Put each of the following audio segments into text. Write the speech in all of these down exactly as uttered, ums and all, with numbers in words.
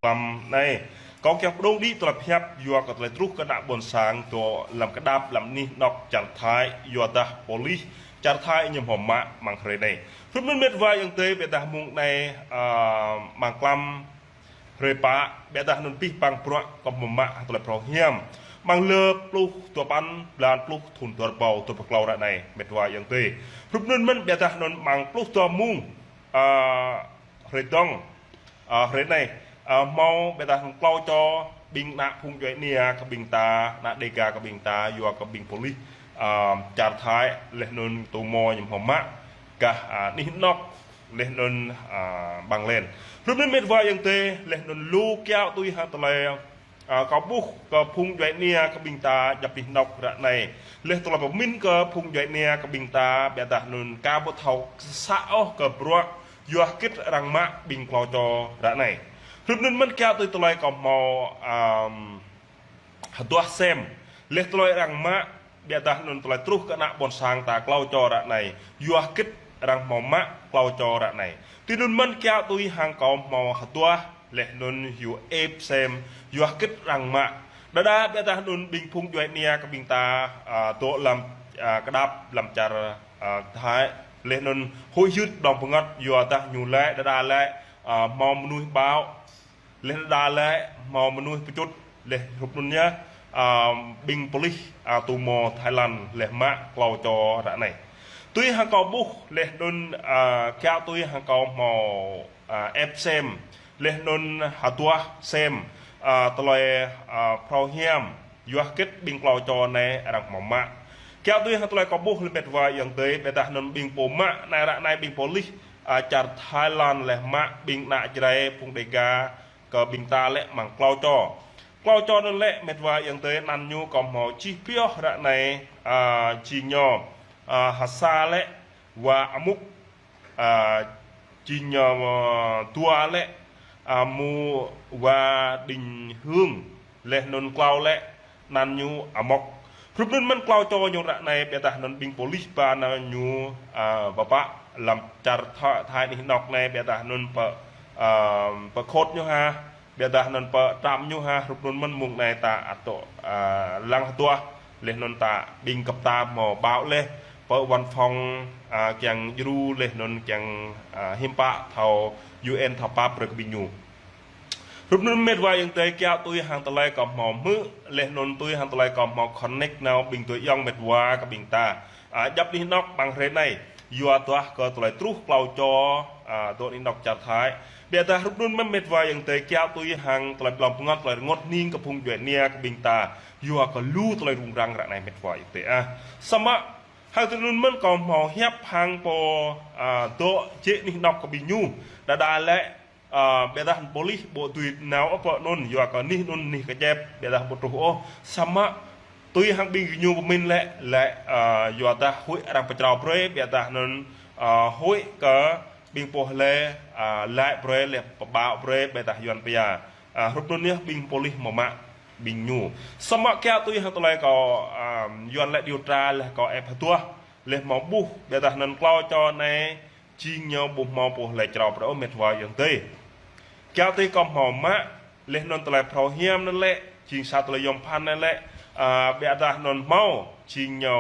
Păm anai, kâo kiăng pơdŏng đĭ tơlơi pơhiăp yua kơ tơlơi truh kơ ană ƀôn sang dŏ lăm kơdăp lăm anih anŏ čar Thái, yua dah polis čar Thái ñu hmâo mă amăng hrơi anai. Hrup anŭn met wa ayŏng adơi, ƀiădah mông anai, a, amăng klăm hrơi pă, ƀiădah anŭn pih păng bruă kơ hmâo mă tơlơi phrâo hiam. Amăng lơ pluh dua păn, blan pluh thŭn dua rơbâo dua pluh klâo ră anai, met wa ayŏng adơi. Hrup anŭn mơ̆n ƀiădah anŭn amăng pluh dua mông, a, hrơi dong, a, hrơi anai, a, hmâo ƀiădah klâo čô ƀing ană phung djuai ania kơ ƀing ta, ană Đêga kơ ƀing ta, yua kơ ƀing polis, a, čar Thái, laih anŭn tơmô ñu hmâo mă gah, a, anih anŏ, laih anŭn, a, ƀăng len. Hrup anŭn met wa ayŏng adơi, laih anŭn lu kiaŏ tui hăng tơlơi, a, kâo ƀuh kơ phung djuai ania kơ ƀing ta djăp anih anŏ ră anai. Laih tơlơi pơmĭn kơ phung djuai ania kơ ƀing ta, ƀiădah anŭn ka ƀu thâo să ôh kơ bruă yua hơgĕt arăng mă ƀing klâo čô ră anai. Hrup anŭn mơ̆n kiaŏ tui tơlơi kâo hmâo, a, hơduah sem. Laih tơlơi arăng mă, ƀiădah anŭn tơlơi truh kơ ană ƀôn sang ta klâo čô ră anai. Yua hơgĕt arăng hmâo mă klâo čô ră anai. Tui anŭn mơ̆n kiaŏ tui hăng kâo hmâo hơduah, laih anŭn hyu ĕp sem, yua hơgĕt arăng mă. Đơđa ƀiădah anŭn ƀing phung djuai ania kơ ƀing ta, a, dŏ lăm, a, kơdăp lăm čar, a, Thái. Laih anŭn huĭ hyưt ƀlŏng pơngăt yua dah ñu laĭ, đơđa laĭ, a, hmâo mơnuih ƀâo. Laih đơđa laĭ hmâo mơnuih pơčŭt, laih hrup anŭn yơh, a, ƀing polis, a, tơmô Thái Lan laih mă klâo čô ră anai. Tui hăng kâo ƀuh, laih anŭn, a, kiaŏ tui hăng kâo hmâo, a, ĕp sem, laih anŭn hơduah sem, a, tơlơi, a, phrâo hiam, yua hơgĕt ƀing klâo čô anai arăng hmâo mă. Kiaŏ tui hăng tơlơi kâo ƀuh laih met wa ayŏng adơi, ƀiădah anŭn ƀing pô mă anai ră anai ƀing polis, a, čar Thái Lan laih mă ƀing ană Jrai phung Đêga kơ ƀing ta lĕ amăng klâo čô. Klâo čô anŭn lĕ met wa ayŏng adơi, anăn ñu kâo hmâo čih pioh ră anai, a, jing ñu, a, ha sa lĕ Wa Amŭk, a, jing ñu, a, dua lĕ, a, Mu Wa Đinh Hương, laih anŭn klâo lĕ anăn ñu Amok. Hrup anŭn mơ̆n klâo čô ñu ră anai, ƀiădah anŭn ƀing polis ba nao ñu, a, pơpă lăm čar Tha-, Thái anih anŏ anai, ƀiădah anŭn pơ, a, pơkhŏt ñu ha, ƀiădah anŭn pơtrăm ñu ha. Hrup anŭn mơ̆n mông anai ta ăt dŏ, a, lăng hơduah, laih anŭn ta ƀing kơp ta hmâo ƀâo laih pơ văn phòng, a, kiăng djru laih anŭn kiăng, a, hiư̆m pă thâo U N thâo pap brơi kơ ƀing ñu. Hrup anŭn met wa ayŏng adơi, kiaŏ tui hăng tơlơi kâo hmâo hmư̆, laih anŭn tui hăng tơlơi kâo hmâo connect nao ƀing tui ayŏng met wa kơ ƀing ta, a, djăp anih anŏ amăng hrơi anai, yua dah kơ tơlơi truh klâo čô, a, dŏ anih anŏ čar Thái. Ƀiădah hrup anŭn mơ̆n met wa ayŏng adơi, kiaŏ tui hăng tơlơi ƀlŏng pơngăt, tơlơi rơngot hning kơ phung djuai ania kơ ƀing ta, yua kơ lu tơlơi rŭng răng ră anai met wa ayŏng adơi ah. Samơ̆ hăng tui anŭn mơ̆n kâo hmâo hiăp hăng pô, a, dŏ jĕ anih anŏ kơ ƀing ñu. Đơđa lĕ, a, ƀiădah polis ƀu dưi nao ôh pơ anŭn, yua kơ anih anŭn anih kơjăp, ƀiădah ƀu truh ôh. Samơ̆ tui hăng ƀing ñu pơmĭn lĕ, lĕ, a, yua dah huĭ arăng pơčrâo brơi, ƀiădah anŭn, a, huĭ kơ ƀing pô lĕ, a, laĭ brơi, lĕ pơƀâo brơi, ƀiădah Yuan pia. A, hrup anŭn yơh ƀing polis hmâo mă ƀing ñu. Samơ̆ kiaŏ tui hăng tơlơi kâo, a, Yuan lĕ điều tra, lĕ kâo ĕp hơduah, laih hmâo ƀuh, ƀiădah anŭn klâo čô anai, jing ñu ƀu hmâo pô lĕ črâo brơi ôh met wa ayŏng adơi. Kiaŏ tui kâo hmâo mă, laih anŭn tơlơi phrâo hiam anŭn lĕ, jing sa tơlơi yom pơphan anai lĕ, a, ƀiădah anŭn hmâo, jing ñu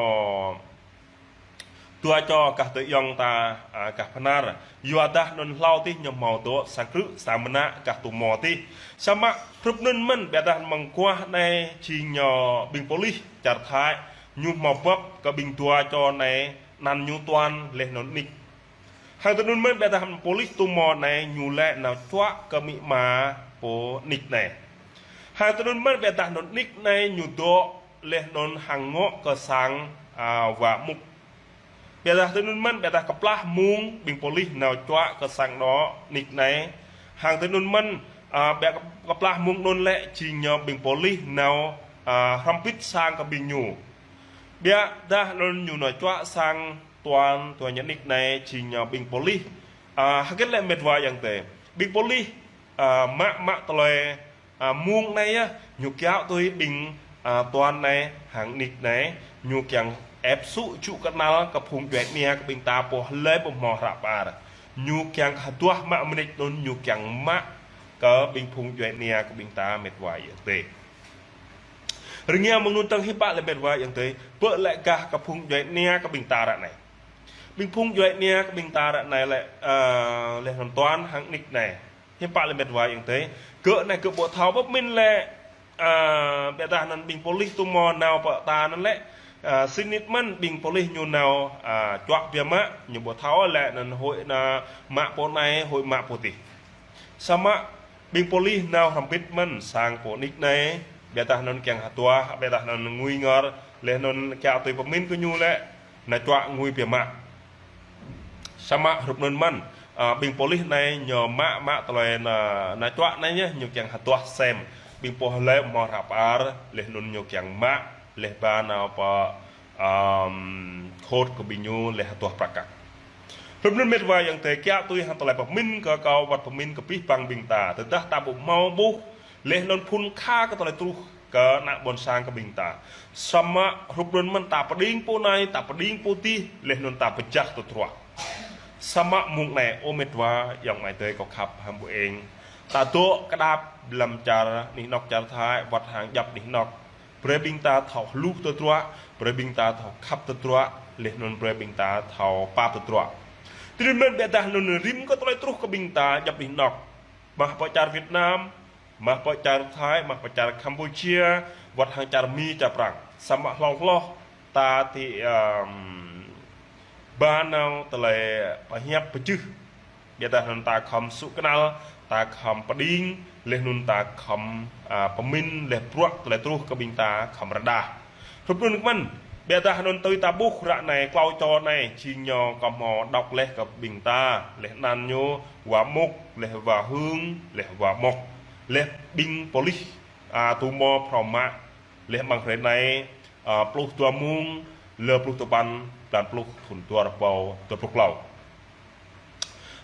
dua čô gah tui ayŏng ta, a, gah Bơnar. Yua dah anŭn hlâo tih ñu hmâo dŏ sang krư̆, sang mơnă gah tơmô tih. Samơ̆ hrup anŭn mơ̆n ƀiădah mơguah anai jing ñu ƀing polis čar Thái. Ñu hmâo bưp kơ ƀing dua čô anai, anăn ñu Tuan laih anŭn Nik. Hăng tui anŭn mơ̆n ƀiădah polis tơmô anai ñu lĕ nao čuă kơ amĭ ama pô Nik anai. Hăng tui anŭn mơ̆n ƀiădah anŭn Nik anai ñu dŏ laih anŭn hăng ngŏ kơ sang, a, Wa Mŭk. Ƀiădah tui anŭn mơ̆n ƀiădah kơplah mông ƀing polis nao čuă kơ sang anŏ Nik anai. Hăng tui anŭn mơ̆n, a, ƀiă kơ-, kơplah mông anŭn lĕ jing ñu ƀing polis nao, a, hrŏm bit sang kơ ƀing ñu. Ƀiădah anŭn ñu nao čuă sang Tuan, Tuan ñu Nik anai jing ñu ƀing polis. A, hơgĕt lĕ met wa ayŏng adơi. Ƀing polis, a, mă, mă tơlơi, a, mông anai yơh, ñu kiaŏ tui ƀing, a, Tuan anai hăng Nik anai, ñu kiăng ĕp sŭ čŭ kơnăl kơ phung djuai ania kơ ƀing ta pô hlơi ƀu hmâo hră pơar. Ñu kiăng hơduah mă mơnit anŭn ñu kiăng mă kơ ƀing phung djuai ania kơ ƀing ta mĕt wa ayŏng adơi. Rơngiă mơ̆ng anŭn tơ̆ng hiư̆m pă lĕ mĕt wa ayŏng adơi, pơ lĕ gah kơ phung djuai ania kơ ƀing ta ră anai. Ƀing phung djuai ania kơ ƀing ta ră anai lĕ, ơ, lĕ anŭn tuan hăng nik anai. Hiư̆m pă lĕ mĕt wa ayŏng adơi, gơ̆ anai gơ̆ ƀu thâo pơmĭn lĕ, ơ, ƀiădah anŭn ƀing polis tŭ mơ̆ nao pơ ta anŭn lĕ, ơ, sĭt nik mơ̆n ƀing polis ñu nao, ơ, čuă biă mă, ñu ƀu thâo lĕ anŭn hơi anŭn mă pô anai, hơi mă pô adih. Samơ̆ ƀing polis nao hrŏm bĭt mơ̆n sang pô nik anai, ƀiădah anŭn kiăng hơduah, ƀiădah anŭn ngui ngor, lĕ anŭn kiăng tui pơmĭn kơ ñu lĕ, nao čuă ngui biă mă. Samơ̆ hrup anŭn mơ̆n, ơ, ƀing polis anai ñu mă mă tơlơi nao, nao čuă anai ñu, ñu kiăng hơduah sem. Ƀing pô lĕ mơ̆ hrăp ar, lĕ anŭn ñu kiăng mă, lĕ ba nao pơ, ơ, khôt kơ ƀing ñu lĕ hơduah prăk kăk. Hrup anŭn mĕt wa ayŏng adơi kiăng tui hăng tơlơi pơmĭn kơ kâo wơ̆t pơmĭn kơ abih bang ƀing ta. Tơdah ta ƀu hmâo ƀuh, lĕ anŭn phŭn kha kơ tơlơi truh kơ ană ƀôn sang kơ ƀing ta. Samơ̆ hrup anŭn mơ̆n ta pơđing pô anai, ta pơđing pô adih, lĕ anŭn ta pơjah tơdruă. Samơ̆ mơ̆ng anai, ơ mĕt wa ayŏng amai adơi kâo khăp hăng ƀu eng. Ta dŏ kơdŏp lăm čar anih anŏk čar Thái, wơ̆t hăng djŏp anih anŏk. Brơi ƀing ta thâo hluh tơdruă, brơi ƀing ta thâo khăp tơdruă, lĕ anŭn brơi ƀing ta thâo pap tơdruă. Tui anŭn mơ̆n ƀiădah anŭn rĭm kơ tơlơi truh kơ ƀing ta djŏp anih anŏk. Mă pơ čar Việt Nam, mă pơ čar Thái, mă pơ čar Campuchia, wơ̆t hăng čar Mi, čar Prăng. Samơ̆ hloh hloh, ta ti, ơ, ba nao tơlơi pơhiăp pơjưh. Ƀiădah anŭn ta khŏm sŭ kơnăl, ta khŏm pơđing, lĕ anŭn ta khŏm, ơ, pơmĭn, lĕ bruă tơlơi truh kơ ƀing ta khŏm rơđah. Hrup anŭn mơ̆n, ƀiădah anŭn tui ta ƀuh ră anai klâo čô anai, jing ñu kơ hmâo đŏk lĕ kơ ƀing ta, lĕ anăn ñu, wa Mŭk, lĕ wa Hưng, lĕ wa Mŏk, lĕ ƀing polis, ơ, tŭ mơ̆ phrâo mă, lĕ amăng hrơi anai, ơ, pluh dua mông, lơ pluh tơpăn, blan pluh, thŭn dua rơbâo dua pluh klâo.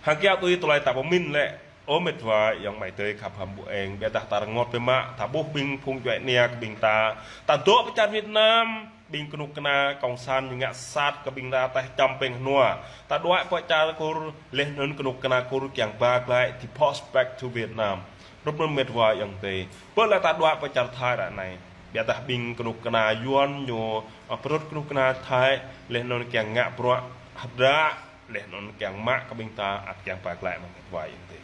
Hăng kiăng tui tơlơi ta pơmĭn lĕ, ơ mĕt wa ayŏng amai adơi khăp hăng ƀu eng, ƀiădah ta rơngot biă mă, ta ƀuh ƀing phung djuai ania kơ ƀing ta, ta dŏ pơ čar Việt Nam, ƀing kơnuk kơna cộng sản ñu ngă sat kơ ƀing ta tơl čăm peng hnua. Ta dŏ pơ čar Kur, lĕ anŭn kơnuk kơna Kur kiăng ba glaĭ, deport back to Vietnam. Hrup anŭn mĕt wa ayŏng adơi. Pơ lĕ ta dŏ pơ čar Thái ră anai. Ƀiădah ƀing kơnuk kơna Yuan ñu, ơ, pơrŭt kơnuk kơna Thái, lĕ anŭn kiăng ngă bruă hơdră, lĕ anŭn kiăng mă kơ ƀing ta, ăt kiăng ba glaĭ mơ̆n mĕt wa ayŏng adơi.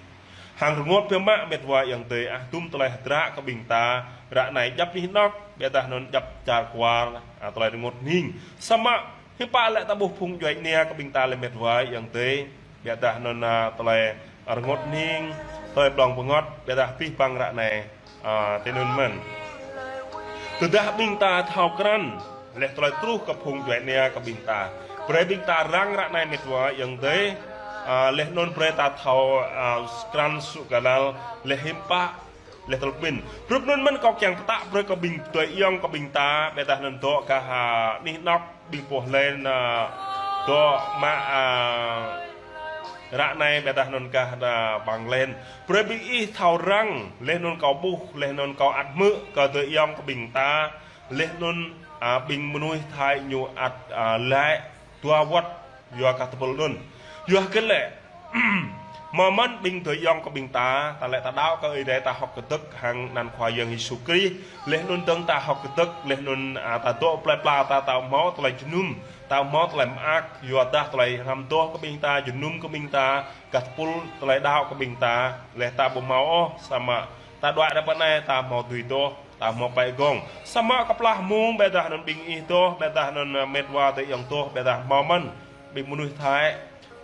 Hăng rơngot biă mă mĕt wa ayŏng adơi, ah, tŭm tơlơi hơdră kơ ƀing ta, ră anai djŏp anih anŏk, ƀiădah anŭn djŏp čar kwar, ah, tơlơi rơngot hning. Samơ̆ hiư̆m pă lĕ ta ƀuh phung djuai ania kơ ƀing ta lĕ mĕt wa ayŏng adơi. Ƀiădah anŭn, ơ, tơlơi rơngot hning, tơlơi blŏng bơngăt, ƀiădah abih bang ră anai, ơ, tui anŭn mơ̆n. Tơdah ƀing ta thâo krăn, lĕ tơlơi truh kơ phung djuai ania kơ ƀing ta. Brơi ƀing ta răng ră anai mĕt wa ayŏng adơi, ơ, lĕ anŭn brơi ta thâo, ơ, krăn sŭ kơnăl, lĕ hiư̆m pă, lĕ tơlơi pơmĭn. Hrup anŭn mơ̆n kâo kiăng pơtă brơi kơ ƀing adơi ayŏng kơ ƀing ta, ƀiădah anŭn dŏ gah, ơ, anih anŏk ƀing pô lĕ anŭn, ơ, dŏ mă, ơ, ră anai ƀiădah anŭn gah, ơ, bang lĕ. Brơi ƀing ih thâo răng, lĕ anŭn kâo ƀuh, lĕ anŭn kâo ăt hmư̆ kơ adơi ayŏng kơ ƀing ta, lĕ anŭn, ơ, ƀing mơnuih Thái ñu ăt, ơ, laĭ dua wơ̆t yua kơ tơpul anŭn. Yua kơ lĕ, mơ̆ mơ̆n ƀing adơi ayŏng kơ ƀing ta, ta lĕ ta đaŏ kơ Ơi Adai ta hơ̆k kơdơ̆k hăng anăn Khua Yang Yêsu Krist, lĕ anŭn dơ̆ng ta hơ̆k kơdơ̆k, lĕ anŭn, ơ, ta dŏ plơi pla ta, ta hmâo tơlơi jơnum, ta hmâo tơlơi mơak, yua dah tơlơi hrăm adoh kơ ƀing ta, jơnum kơ ƀing ta, gah tơpul tơlơi đaŏ kơ ƀing ta, lĕ ta ƀu hmâo ôh, samơ̆ ta dŏ ră anai ta hmâo tui adoh. Ta hmâo pĕ gong. Samơ̆ kơplah mông ƀiădah anŭn ƀing ih adoh, ƀiădah anŭn, ơ, mĕt wa adơi ayŏng adoh, ƀiădah mơ̆ mơ̆n. Ƀing mơnuih Thái,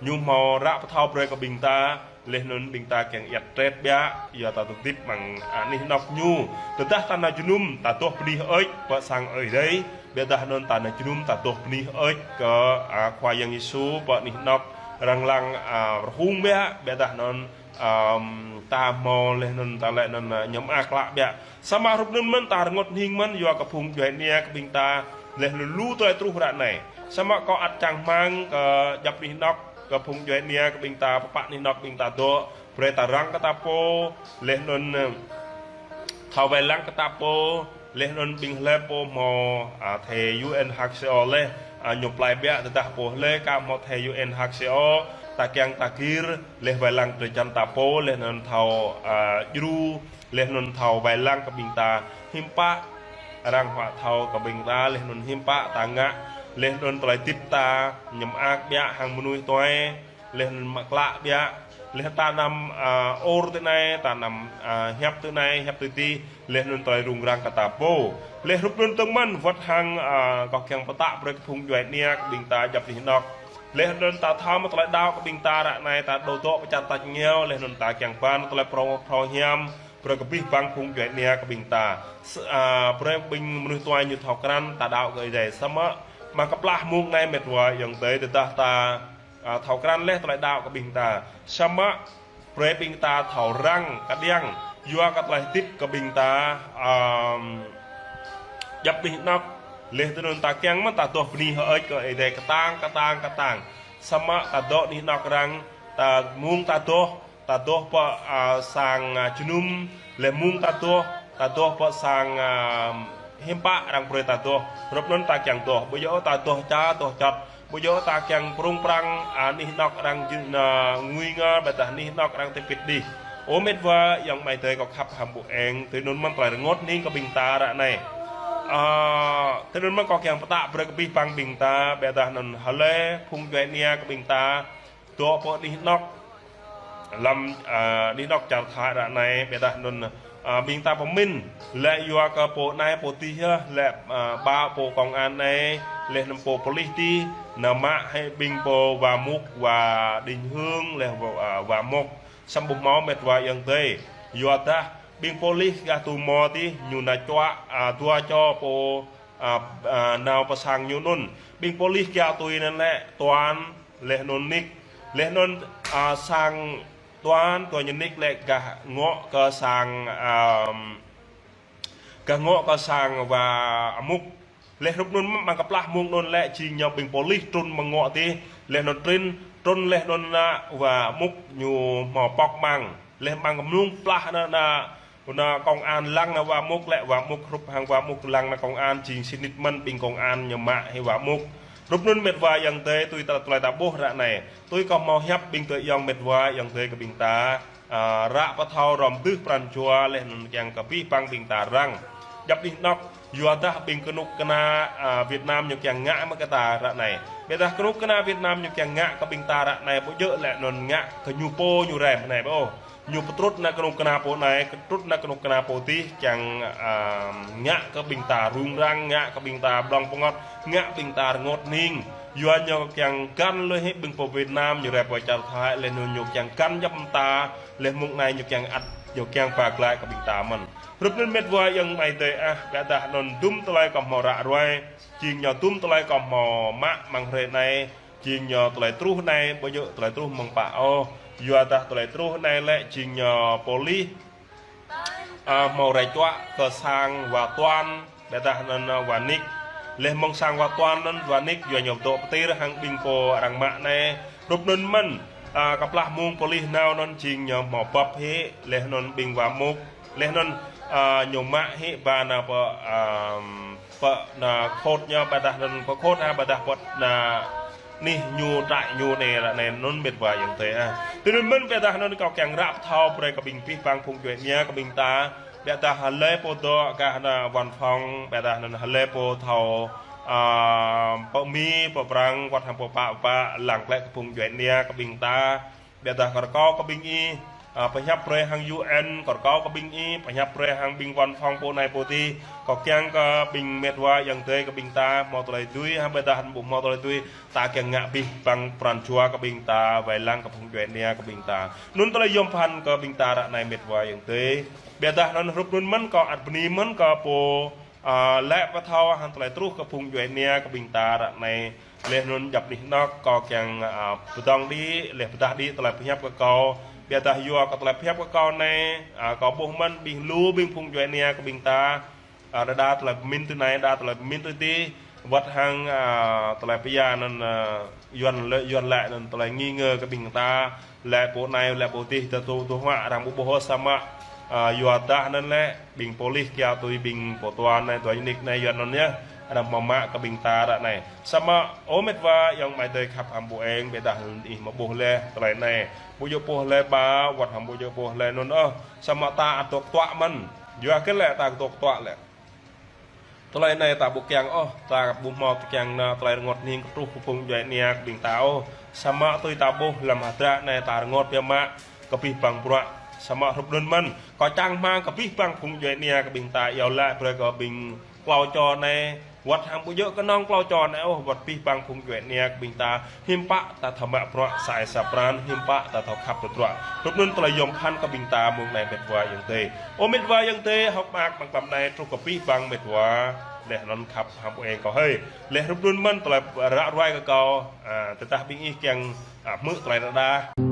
ñu hmâo ră pơthâo brơi kơ ƀing ta, lĕ anŭn ƀing ta kiăng iăt tret biă, yua ta tơdip amăng, ơ, anih anŏk ñu. Tơdah ta nao jơnum, ta adoh bơni hơơč, pơ sang Ơi Adai, ƀiădah anŭn ta nao jơnum, ta adoh bơni hơơč kơ, ơ, Khua Yang Yêsu, pơ anih anŏk, răng lăng, ơ, rơhung biă, ƀiădah anŭn, ơ, ta hmâo lĕ anŭn ta lĕ anŭn, ơ, ñu mơak klă biă. Samơ̆ hrup anŭn mơ̆n ta rơngot hning mơ̆n yua kơ phung djuai ania kơ ƀing ta lĕ lu lu tơlơi truh ră anai. Samơ̆ kâo ăt čang rơmang kơ djŏp anih anŏk, kơ phung djuai ania kơ ƀing ta, pơpă anih anŏk ƀing ta dŏ, brơi ta răng kơ ta pô, lĕ anŭn, ơ, thâo wai lăng kơ ta pô, lĕ anŭn ƀing hlơi pô hmâo, ơ, thẻ U N H C R lĕ, a, ñu plai biă tơdah pô hlơi ka mŏt he U N H C R, ta kiăng ta gir, laih wai lăng drơi jăn ta pô, laih anŭn thâo, a, djru, laih anŭn thâo wai lăng kơ ƀing ta hiư̆m pă, arăng huă thâo kơ ƀing ta, laih anŭn hiư̆m pă ta ngă, laih anŭn tơlơi hơdip ta, ñu mơak biă hăng mơnuih tuai, laih anŭn mă klă biă, laih ta anăm, a, ur tui anai, ta anăm, a, hiăp tui anai, hiăp tui adih, laih anŭn tơlơi rŭng răng kơ ta pô. Laih hrup anŭn tơmăn wơ̆t hăng, a, kâo kiăng pơtă brơi kơ phung djuai ania kơ ƀing ta djŏp anih anŏ. Laih anŭn ta thâo mă tơlơi đaŏ kơ ƀing ta ră anai ta dŏ dŏ pơ čar tač rơngiao, laih anŭn ta kiăng păn tơlơi phrâo, phrâo hiam, brơi kơ abih bang phung djuai ania kơ ƀing ta. S-, a, brơi ƀing mơnuih tuai ñu thâo krăn ta đaŏ kơ Ơi Adai samơ̆. Mă kơplah mông anai met wa ayŏng adơi tơdah ta a, thâo krăn laih tơlơi đaŏ kơ ƀing ta. Samơ̆ brơi ƀing ta thâo răng kơđiăng, yua kơ tơlơi hơdip kơ ƀing ta, ăm, djŏp anih anŏ. Laih tui anŭn ta kiăng mơ̆n ta dŏ bơni hơơč kơ Ơi Adai kơtang, kơtang, kơtang. Samơ̆ ta dŏ anih anŏ arăng, ta mông ta dŏ, ta dŏ pơ, a, sang, a, jơnum, laih mông ta dŏ, ta dŏ pơ sang, a, hiư̆m pă arăng brơi ta dŏ. Hrup anŭn ta kiăng dŏ. Ƀu djơ̆ ta dŏ ča, dŏ čŏt. Ƀu djơ̆ ta kiăng prung prang, a, anih anŏ arăng jing, a, ngui ngor, ƀôdah anih anŏ arăng tơpĭt đih. Ơ met wa ayŏng amai adơi kâo khăp hăng ƀu eng, tui anŭn mơ̆n tơlơi rơngot hning kơ ƀing ta ră anai. A, tui anŭn mơ̆n kâo kiăng pơtă brơi kơ abih bang ƀing ta, ƀôdah anŭn hlơi phung djuai ania kơ ƀing ta, dŏ pơ anih anŏ, lăm, a, anih anŏ čar Thái ră anai, ƀôdah anŭn, a, ƀing ta pơmĭn, laih yua kơ pô anai pô adih yơh, laih, a, ba pô công an anai, laih anŭn pô police adih, nao mă hĭ ƀing pô wa mŭk, wa Đình Hương, laih wa, a, wa mŭk, samơ̆ ƀu hmâo met wa ayŏng adơi. Yua dah, ƀing police gah tŭ mơ̆ adih, ñu nao čuă, a, dua čô pô a, a, nao pơ sang ñu anŭn. Ƀing police kiaŏ tui anŭn lĕ Tuan, laih anŭn Nik. Laih anŭn, a, sang Tuan, Tuan ñu Nik lĕ gah ngŏ kơ sang, a, gah ngŏ kơ sang wa Amŭk. Laih hrup anŭn mơ̆ng kơplah mông anŭn lĕ jing ñu ƀing police trŭn mơ̆ng ngŏ adih. Laih anŭn trŭn, trŭn laih anŭn ană wa Amŭk ñu hmâo pŏk mơ̆ng. Laih mơ̆ng kơ mông kơplah anŭn ană Kơ ană công an lăng ană wa Amŭk lĕ, wa Amŭk hrup hăng wa Amŭk lăng ană công an, jing sĭt nik mơ̆n ƀing công an ñu mă hĭ wa Amŭk. Hrup anŭn met wa ayŏng adơi, tui ta tơlơi ta ƀuh ră anai. Tui kâo hmâo hiăp ƀing tơ ayŏng met wa ayŏng adơi kơ ƀing ta, a, ră pơthâo hrŏm dưh pran jua laih anŭn kiăng kơ abih bang ƀing ta răng. Djŏp anih anŏ, yua dah ƀing kơnuk kơna, a, Việt Nam ñu kiăng ngă mă kơ ta ră anai. Ƀôdah kơnuk kơna Việt Nam ñu kiăng ngă kơ ƀing ta ră anai, ƀu djơ̆ lĕ anŭn ngă kơ ñu pô ñu rai mơ̆ng anai ƀu ôh. Ñu pơtrŭt ană kơnuk kơna pô anai, pơtrŭt ană kơnuk kơna pô adih, kiăng, a, ngă kơ ƀing ta rŭng răng, ngă kơ ƀing ta blŏng pơngot, ngă ƀing ta rơngot hning. Yua ñu kiăng găn lui hĭ ƀing pô Việt Nam, ñu rai pơ čar Thái, laih anŭn ñu kiăng găn djŏp mơta, laih mông anai ñu kiăng ăt, ñu kiăng ba glaĭ kơ ƀing ta mơ̆n. Hrup anŭn met wa ayŏng amai adơi ah, ƀôdah anŭn dŭm tơlơi kâo hmâo ră ruai, jing ñu dŭm tơlơi kâo hmâo mă mơ̆ng hrơi anai, jing ñu tơlơi truh anai, ƀu djơ̆ tơlơi truh mơ̆ng pă ôh. Yua dah tơlơi truh anai lĕ jing ñu police, a, hmâo rai čuă kơ sang wa Tuan, ƀôdah anŭn wa Nik. Laih mơ̆ng sang wa Tuan anŭn wa Nik, yua ñu dŏ pơtir hăng ƀing pô arăng mă anai. Hrup anŭn mơ̆n, a, kơplah mông police nao anŭn jing ñu hmâo bưp hĭ, laih anŭn ƀing wa Amŭk. Laih anŭn, a, ñu mă hĭ ba ană pơ, a, pơ ană khôt ñu ƀôdah anŭn pơ khôt ha, ƀôdah pơ ană anih ñu trại ñu anai ră anai anŭn met wa ayŏng adơi ah. Tui anŭn mơ̆n ƀôdah anŭn kâo kiăng ră pơthâo brơi kơ ƀing abih bang phung djuai ania kơ ƀing ta. Ƀôdah hlơi pô dŏ gah ană văn phòng, ƀôdah anŭn hlơi pô thâo, a, pơ Mi, pơ Prang, wơ̆t hăng pơ pă pă, lăng glaĭ kơ phung djuai ania kơ ƀing ta. Ƀôdah kơ rơkâo kơ ƀing ih, a, pơhiăp brơi hăng U N, kơ rơkâo kơ ƀing ih, pơhiăp brơi hăng ƀing văn phòng pô anai pô adih, kâo kiăng kơ ƀing met wa ayŏng adơi kơ ƀing ta, hmâo tơlơi dưi, hăng ƀôdah ƀu hmâo tơlơi dưi, ta kiăng ngă abih bang pran jua kơ ƀing ta, wai lăng kơ phung djuai ania kơ ƀing ta. Anŭn tơlơi yôm phăn kơ ƀing ta ră anai met wa ayŏng adơi. Ƀôdah anŭn hrup anŭn mơ̆n kâo ăt bơni mơ̆n kơ pô, a, lĕ pơthâo hăng tơlơi truh kơ phung djuai ania kơ ƀing ta ră anai. Laih anŭn djŏp anih anŏ kâo kiăng, a, pơdơ̆ng đĭ, laih pơdah đĭ tơlơi pơhiăp kơ kâo. Ƀôdah yua kơ tơlơi pơhiăp kơ kâo anai, a, kâo ƀuh mơ̆n ƀing lu ƀing phung djuai ania kơ ƀing ta. A, đa đa tơlơi pơmĭn tui anai, đa tơlơi pơmĭn tui adih. Wơ̆t hăng, a, tơlơi pơyua anŭn, a, Yuan lĕ, Yuan lĕ anŭn tơlơi nghi ngờ kơ ƀing ta. Lĕ pô anai, lĕ pô adih, ta tŭ, tŭ hmă, arăng ƀu ƀuh ôh samơ̆, a, yua dah anŭn lĕ, ƀing police kiaŏ tui ƀing pô Tuan anai, Tuan Nik anai, Yuan anŭn yơh. Anăm hmâo mă kơ ƀing ta ră anai. Samơ̆, ơ met wa, ayŏng amai adơi khăp hăng ƀu eng, ƀiădah ih hmâo ƀuh laih, tơlơi anai. Ƀu djơ̆ ƀuh laih ba, wơ̆t hăng ƀu djơ̆ ƀuh laih anŭn ôh. Samơ̆ ta ăt dŏ kơtuă mơ̆n. Yua kơ lĕ ta dŏ kơtuă lĕ. Tơlơi anai ta ƀu kiăng ôh, ta ƀu hmâo kiăng nao tơlơi rơngot hning kơ truh kơ phung djuai ania kơ ƀing ta ôh. Samơ̆ tui ta ƀuh lăm hơdră anai ta rơngot biă mă kơ abih bang bruă. Samơ̆ hrup anŭn mơ̆n, kâo čang rơmang kơ abih bang phung djuai ania kơ ƀing ta iâu laĭ brơi kơ ƀing klâo čô anai, wơ̆t hăng ƀu djơ̆ kơnơ̆ng klâo čô anai ôh, wơ̆t abih bang phung djuai ania kơ ƀing ta, hiư̆m pă ta thâo mă bruă sa ai sa pran, hiư̆m pă ta thâo khăp tơdruă. Hrup anŭn tơlơi yom pơphan kơ ƀing ta mông anai met wa ayŏng adơi. Ơ met wa ayŏng adơi, hơ̆k mơak mơ̆ng tlam anai truh kơ abih bang met wa, laih anŭn khăp hăng ƀu eng kâo hơi. Laih hrup anŭn mơ̆n tơlơi ră ruai kơ kâo, a, tơdah ƀing ih kiăng, a, hmư̆ tơlơi rơđah.